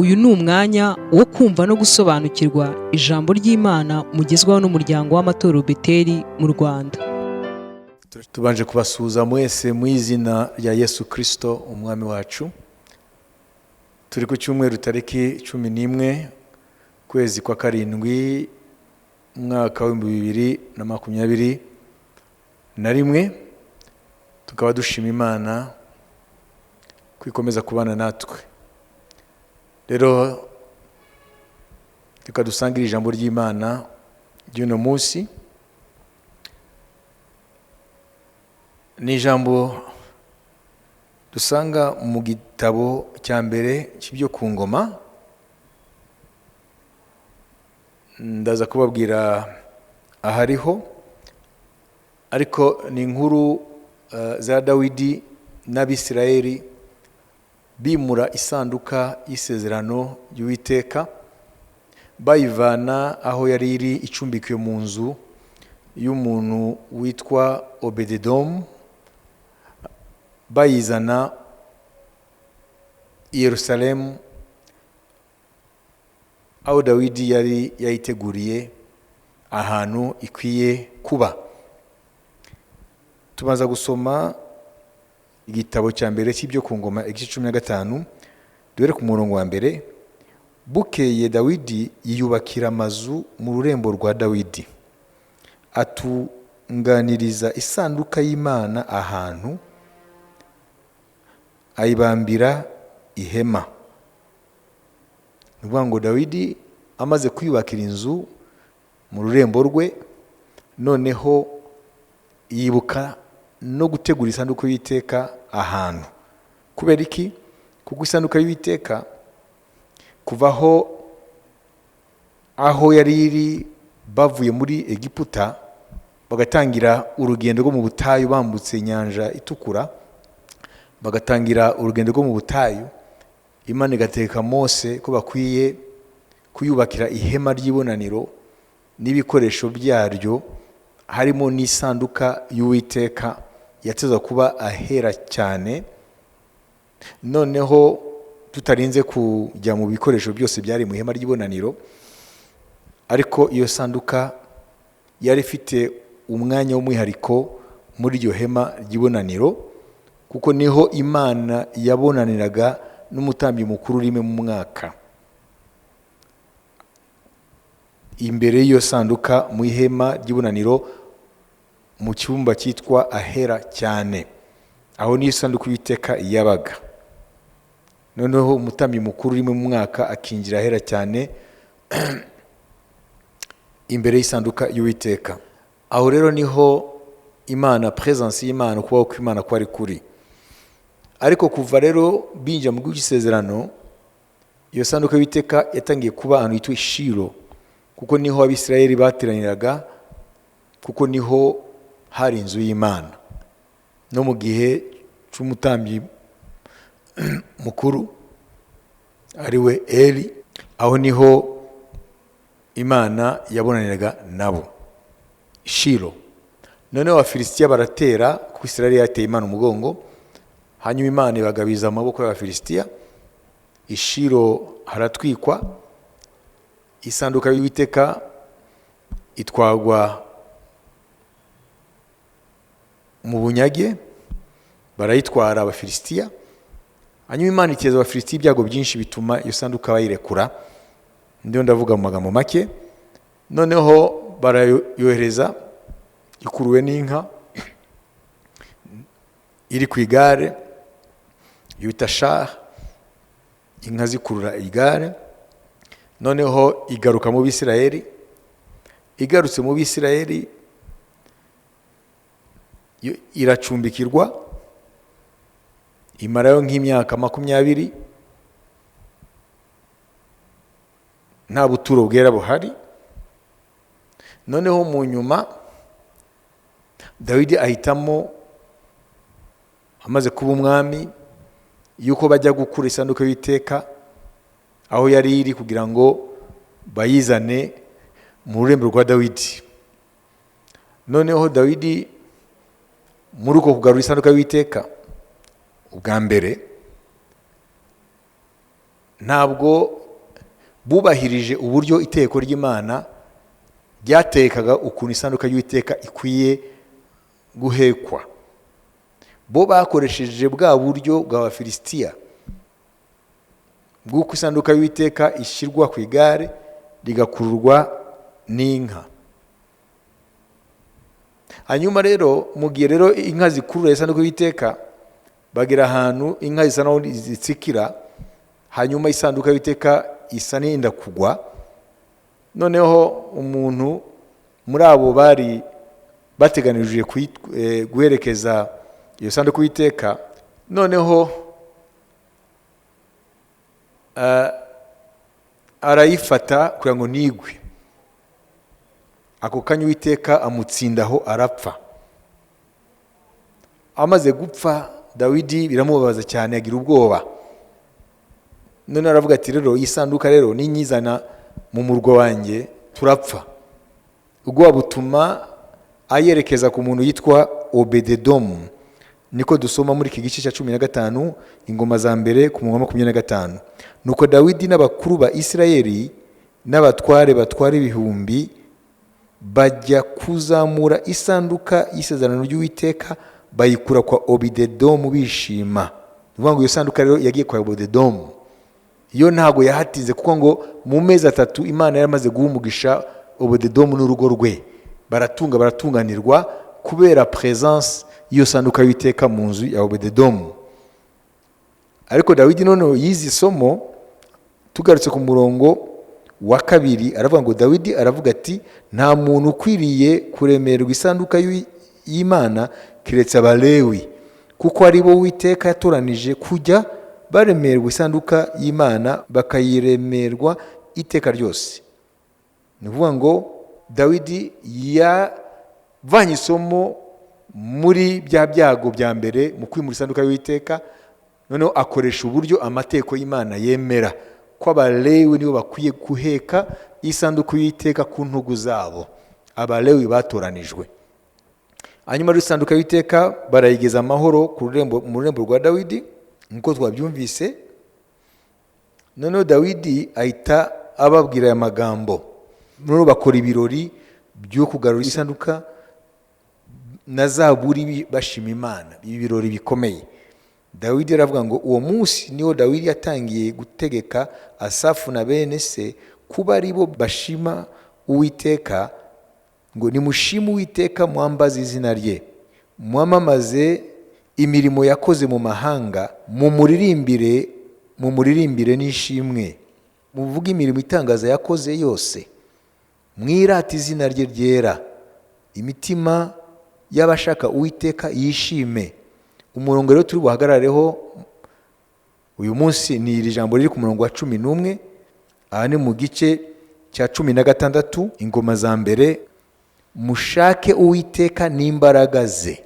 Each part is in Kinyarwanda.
Uyu ni umwanya wo kumva no gusobanukirwa ijambo ry'Imana mugezwaho n'umuryango w'amatorero Beteli mu Rwanda. Tubanje kubasuhuza mwese mu izina rya Yesu Kirisito umwami wacu. Turi ku cyumweru tariki 11 kwezi kwa 7 umwaka wa 2021, tukaba dushima Imana kwikomeza kubana natwe. Rero reka dusangire ijambo ry'Imana ry'uno munsi. Ni ijambo dusanga mu gitabo cya mbere cy'ibyo ku ngoma. Ndaza kubabwira ahariho, ariko ni inkuru za Dawidi n'Abisirayeli bimura isanduka y'isezerano y'Uwiteka, bayivana aho yari iri icumbikiwe mu nzu y'umuntu witwa Obededomu, bayizana i Yerusalemu aho Dawidi yari yayiteguriye ahantu ikwiye kuba. Tubanza gusoma igitabo cya mbere cy'ibyo ku ngoma igice 15, duhere ku murongo wa mbere. Bukeye Dawidi yiyubakira amazu mu rurembo rwa Dawidi, atunganiriza isanduka y'Imana ahantu, ayibambira ihema. Ni ukuvuga ngo Dawidi amaze kwiyubakira inzu mu rurembo rwe, noneho yibuka no gutegura isanduku y'Uwiteka ahantu. Kubera iki? Kuko isanduku y'Uwiteka kuva aho yari iri bavuye muri Egiputa bagatangira urugendo rwo mu butayu bambutse inyanja itukura, bagatangira urugendo rwo mu butayu, Imana igateka Mose ko bakwiye kuyubakira ihema ry'ibonaniro n'ibikoresho byaryo, harimo n'isanduka y'Uwiteka yateza kuba ahera cyane. Noneho tutarinze kujya mu bikoresho byose byari mu ihema ry'ibonaniro, ariko iyo sanduka yari ifite umwanya w'umwihariko muri iryo hema ry'ibonaniro, kuko niho Imana yabonaniraga n'umutambyi mukuru rimwe mu mwaka. Imbere y'iyo sanduka mu ihema ry'ibonaniro mu cyumba cyitwa ahera cyane, aho niyo sanduku y'Uwiteka yabaga. Noneho umutambyi mukuru rimwe mu mwaka akinjira ahera cyane imbere y'isanduka y'Uwiteka. Aho rero niho Imana, presence y'Imana, kubaho kw'Imana kwari kuri. Ariko kuva rero binjira mu gihugu cy'isezerano, iyo sanduka y'Uwiteka yatangiye kuba ahantu hitwa Shilo, kuko niho Abisirayeli bateraniraga, kuko niho hari inzu y'Imana. No mu gihe cy'umutambyi mukuru ariwe Eli, aho niho Imana yabonaniraga nabo, Shilo. Noneho Abafilisitiya baratera, kuko Isirayeli yateye Imana umugongo, hanyuma Imana ibagabiza amaboko y'Abafilisitiya. Ishilo haratwikwa, isanduka y'Uwiteka itwagwa mu bunyage, barayitwara Abafilisitiya. Hanyuma Imana iteza Abafilisitiya ibyago byinshi bituma iyo sanduka bayirekura. Ndiyo ndavuga mu magambo make. Noneho barayohereza ikuruwe n'inka iri ku igare yita shar, inka zikurura igare. Noneho igaruka mu Bisirayeli. Igarutse mu Bisirayeli iracumbikirwa, imarayo nk'imyaka 20 nta buturo bwera buhari. Noneho mu nyuma Dawidi ahitamo, amaze kuba umwami, yuko bajya gukura isanduku y'Uwiteka aho yari iri kugira ngo bayizane mu rurembo rwa Dawidi. Noneho Dawidi muri uko kugarura isanduku y'Uwiteka ubwa mbere, Ntabwo bubahirije uburyo itegeko ry'Imana ryatekaga ukuntu isanduka y'Uwiteka ikwiye guhekwa. Bo bakoresheje bwa buryo bw'Abafilisitiya bw'uko isanduka y'Uwiteka ishyirwa ku igare rigakururwa n'inka. Hanyuma rero mu gihe rero inka zikurura isanduku y'Uwiteka, bagera ahantu inka zisa naho zitsikira, hanyuma isanduka y'Uwiteka isa n'iyenda kugwa. Noneho umuntu muri abo bari bateganijwe guherekeza iyo sanduku y'Uwiteka, noneho arayifata kugira ngo nigwe. Ako kanya Uwiteka amutsindaho arapfa. Amaze gupfa, Dawidi biramubabaza cyane, agira ubwoba. None aravuga ati rero iyi sanduka rero ninyizana mu murwa wanjye turapfa. Ubwoba butuma ayerekeza ku muntu yitwa Obededomu. Niko dusoma muri iki gice cya 15, Ingoma za Mbere, ku murongo wa 25. Nuko Dawidi n'abakuru ba Isirayeli n'abatware batwara ibihumbi bajya kuzamura isanduka y'isezerano ry'Uwiteka, bayikura kwa Obededomu bishima. Ni ukuvuga ngo iyo sanduka rero yagiye kwa Obededomu. Yo ntabwo yahatinze, kuko ngo mu mezi 3 Imana yaramaze guha umugisha Obededomu n'urugo rwe, baratunga baratunganirwa kubera presence y'iyo sanduka y'Uwiteka mu nzu ya Obededomu. Ariko Dawidi noneho yize isomo. Tugarutse ku murongo wa 2, aravuga ngo Dawidi aravuga ati nta muntu ukwiriye kuremerwa isanduka y'Imana keretse Abalewi, kuko ari bo Uwiteka yatoranije kujya baremerwa isanduka y'Imana, bakayiremerwa iteka ryose. Ni ukuvuga ngo Dawidi yavanye isomo muri bya byago bya mbere mu kwimura isanduka y'Uwiteka, noneho akoresha uburyo amategeko y'Imana yemera ko Abalewi nibo bakwiye guheka isanduku y'Uwiteka ku ntugu zabo, Abalewi batoranijwe. Hanyuma rero isanduka y'Uwiteka barayigeza amahoro ku rurembo, mu rurembo rwa Dawidi, nk'uko twabyumvise. Noneho Dawidi ahita ababwira aya magambo. Noneho bakora ibirori byo kugarura isanduka na zaburi bashima Imana, ibi birori bikomeye. Dawidi aravuga ngo uwo munsi niwo Dawidi yatangiye gutegeka Asafu na bene se kuba ari bo bashima Uwiteka, ngo nimushime Uwiteka, mwambaze izina rye, mwamamaze imirimo yakoze mu mahanga, mumuririmbire, mumuririmbire n'ishimwe, muvuge imirimo itangaza yakoze yose, mwirate izina rye ryera, imitima y'abashaka Uwiteka yishime. Umurongo rero turi buhagarareho uyu munsi ni iri jambo riri ku murongo wa 11. Aha ni mu gice cya 16, Ingoma za Mbere. Mushake Uwiteka n'imbaraga ze,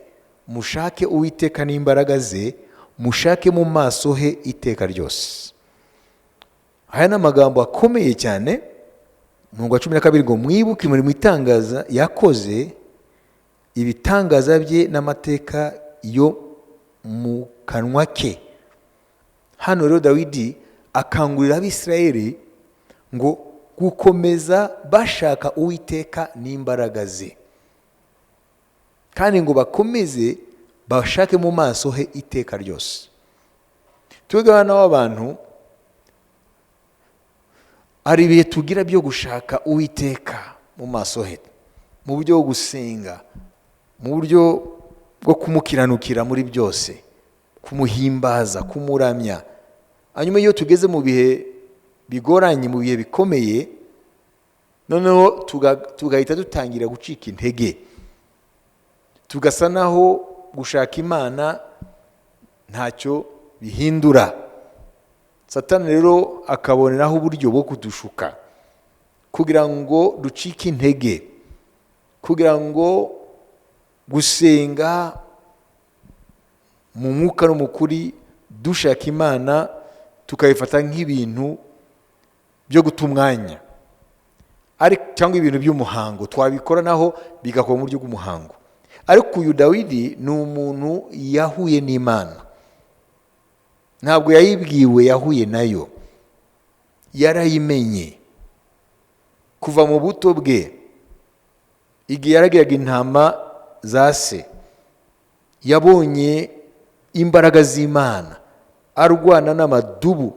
mushake Uwiteka n'imbaraga ze, mushake mu maso he iteka ryose. Aya ni amagambo akomeye cyane. Umurongo wa 12 ngo mwibuke imirimo itangaza yakoze, ibitangaza bye n'amateka yo mu kanwa ke. Hano rero Dawidi akangurira Abisirayeli ngo gukomeza bashaka Uwiteka n'imbaraga ze, kandi ngo bakomeze bashake mu maso he iteka ryose. Twebwe abana b'abantu hari ibihe tugira byo gushaka Uwiteka mu maso he, mu buryo bwo gusenga, mu buryo bwo kumukiranukira muri byose, kumuhimbaza, kumuramya. Hanyuma iyo tugeze mu bihe bigoranye, mu bihe bikomeye, noneho tugahita dutangira gucika intege, tugasa naho gushaka Imana ntacyo bihindura. Satani rero akaboneraho uburyo bwo kudushuka kugira ngo ducike intege, kugira ngo gusenga mu mwuka no mu kuri dushaka Imana tukabifata nk'ibintu byo guta umwanya, cyangwa ibintu by'umuhango, twabikora naho bigakorwa mu buryo bw'umuhango. Ariko uyu Dawidi ni umuntu yahuye n'Imana, ntabwo yayibwiwe, yahuye nayo. Yarayimenye kuva mu buto bwe, igihe yaragiraga intama za se, yabonye imbaraga z'Imana arwana n'amadubu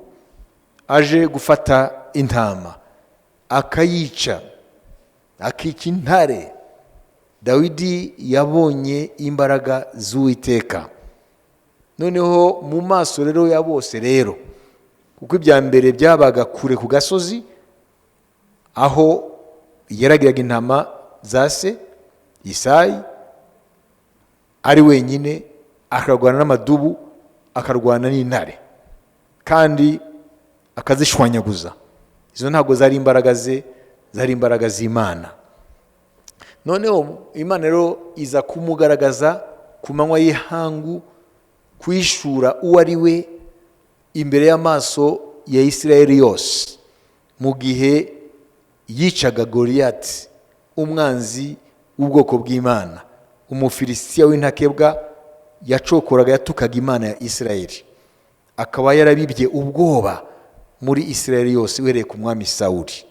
aje gufata intama, akayica, akica intare. Dawidi yabonye imbaraga z'Uwiteka. Noneho mu maso rero ya bose rero, kuko ibya mbere byabaga kure ku gasozi aho yaragiraga intama za se Isayi ari wenyine, akarwana n'amadubu, akarwana n'intare, kandi akazishwanyaguza. Izo ntabwo zari imbaraga ze, zari imbaraga z'Imana. Noneho Imana rero iza kumugaragaza ku manywa y'ihangu, kwishura uwo ari we imbere y'amaso ya Isirayeli yose, mu gihe yicaga Goliyati, umwanzi w'ubwoko bw'Imana, Umufilisitiya w'intakebwa yacokoraga, yatukaga Imana ya Isirayeli, akaba yarabibye ubwoba muri Isirayeli yose uhereye ku mwami Sawuli.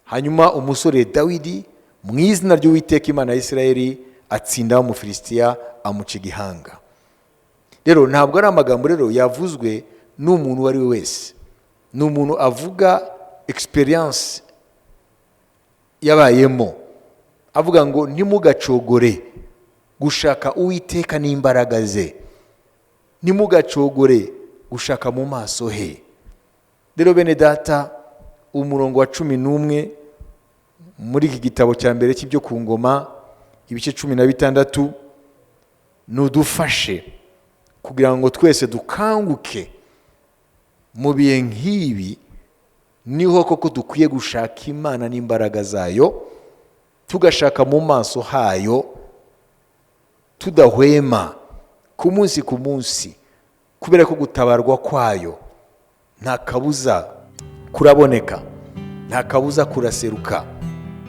Hanyuma umusore Dawidi mu izina ry'Uwiteka Imana ya Isirayeli atsinda Umufilisitiya, amuca igihanga. Rero ntabwo ari amagambo rero yavuzwe n'umuntu uwo ari we wese, ni umuntu avuga experience yabayemo, avuga ngo ntimugacogore gushaka Uwiteka n'imbaraga ze, ntimugacogore gushaka mu maso he. Rero bene data, umurongo wa 11 muri iki gitabo cya mbere cy'ibyo ku ngoma, ibice 16, nudufashe kugira ngo twese dukanguke mu bihe nk'ibi. Niho koko dukwiye gushaka Imana n'imbaraga zayo, tugashaka mu maso hayo tudahwema ku munsi ku munsi, kubera ko gutabarwa kwayo nta kabuza kuraboneka, nta kabuza kuraseruka.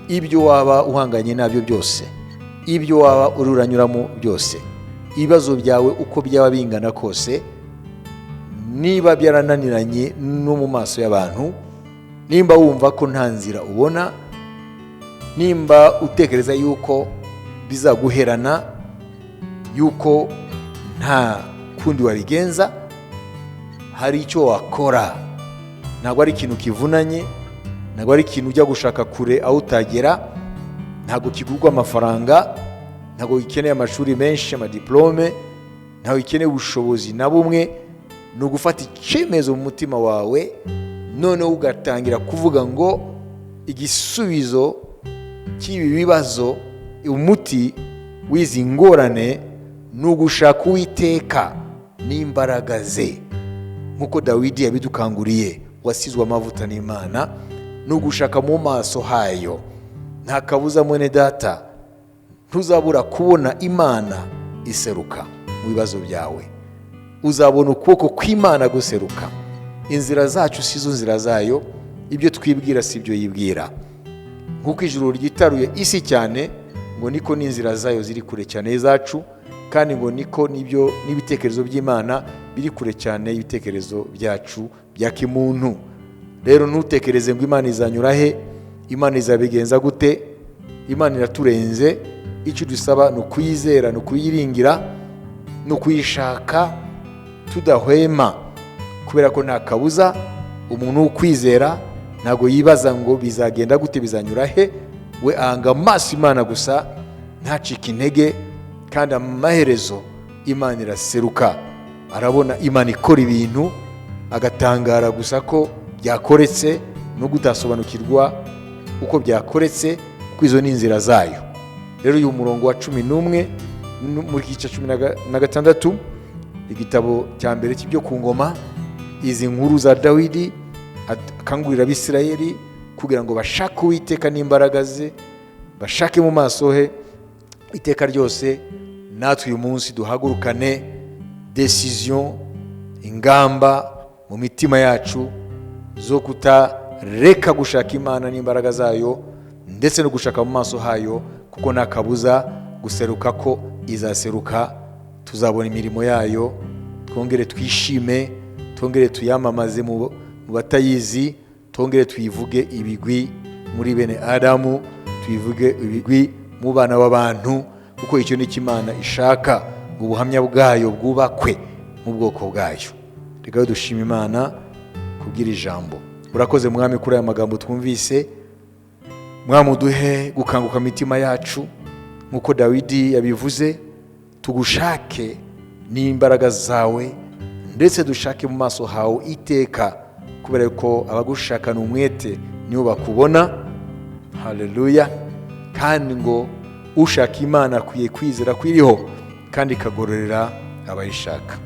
Ibyo waba uhanganye nabyo byose, ibyo waba uri uranyuramo byose, ibibazo byawe uko byaba bingana kose, niba byarananiranye no mu maso y'abantu, nimba wumva ko nta nzira ubona, nimba utekereza yuko bizaguherana, yuko nta kundi wabigenza, hari icyo wakora. Ntabwo ari ikintu kivunanye, ntabwo ari ikintu ujya gushaka kure aho utagera, ntabwo kigurwa amafaranga, ntabwo gikeneye amashuri menshi, amadiplome, ntabwo gikeneye ubushobozi na bumwe. Ni ugufata icyemezo mu mutima wawe, noneho ugatangira kuvuga ngo igisubizo cy'ibi bibazo, umuti w'izi ngorane ni ugushaka Uwiteka n'imbaraga ze, nk'uko Dawidi yabidukanguriye wasizwe amavuta n'Imana, ni ugushaka mu maso hayo. Nta kabuza mwene data, ntuzabura kubona Imana iseruka mu bibazo byawe. Uzabona ukuboko kw'Imana guseruka. Inzira zacu si zo nzira zayo, ibyo twibwira si ibyo yibwira. Nk'uko ijuru ryitaruye isi cyane, ngo niko n'inzira zayo ziri kure cyane y'izacu, kandi ngo niko n'ibyo n'ibitekerezo by'Imana biri kure cyane y'ibitekerezo byacu bya kimuntu. Rero ntutekereze ngo Imana izanyura he, Imana izabigenza gute, Imana iraturenze. Icyo dusaba ni ukuyizera, ni ukuyiringira, ni ukuyishaka tudahwema, kubera ko nta kabuza umuntu w'ukwizera ntabwo yibaza ngo bizagenda gute, bizanyura he. We ahanga amaso Imana gusa, ntacike intege, kandi amaherezo Imana iraseruka. Arabona Imana ikora ibintu agatangara gusa ko byakoretse, no kutasobanukirwa uko byakoretse, kuko izo ni inzira zayo. Rero uyu murongo wa 11 muri iki gice 16, igitabo cya mbere cy'ibyo ku ngoma, izi nkuru za Dawidi akangurira Abisirayeli kugira ngo bashake Uwiteka n'imbaraga ze, bashake mu maso he iteka ryose. Natwe uyu munsi duhagurukane decision, ingamba mu mitima yacu zo kutareka gushaka Imana n'imbaraga zayo, ndetse no gushaka mu maso hayo, kuko nta kabuza guseruka ko izaseruka. Tuzabona imirimo yayo, twongere twishime, twongere tuyamamaze mu batayizi. Tongere tuyivuge ibigwi muri bene Adamu, tuyivuge ibigwi mu bana b'abantu, kuko icyo ni cyo Imana ishaka, ngo ubuhamya bwayo bwubakwe mu bwoko bwayo. Reka dushima Imana kubwira ijambo. Urakoze Mwami kuri aya magambo twumvise. Mwami, uduhe gukanguka imitima yacu nk'uko Dawidi yabivuze, tugushake n'imbaraga zawe, ndetse dushake mu maso hawe iteka, kubera ko abagushakana umwete nibo bakubona. Haleluya! Kandi ngo ushaka Imana akwiye kwizera ko iriho kandi ikagororera abayishaka.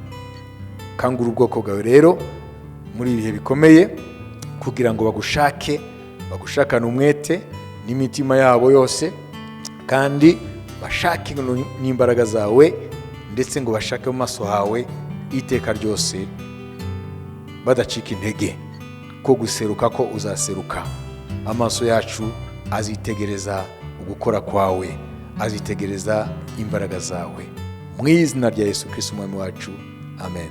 Kangura ubwoko bwawe rero muri ibihe bikomeye, kugira ngo bagushake, bagushakane umwete n'imitima yabo yose, kandi bashake n'imbaraga zawe, ndetse ngo bashake mu maso hawe iteka ryose badacika intege, ko guseruka ko uzaseruka. Amaso yacu azitegereza ugukora kwawe, azitegereza imbaraga zawe, mu izina rya Yesu Kristo Umwami wacu, amen.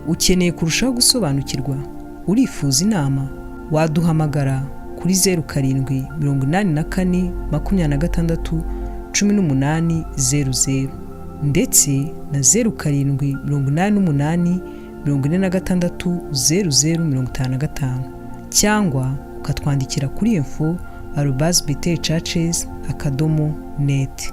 Ukeneye kurushaho gusobanukirwa? Urifuza inama? Waduhamagara kuri 0784 26 18 00 ndetse na 0788 46 00 55, cyangwa ukatwandikira kuri info@bethelchurches.net.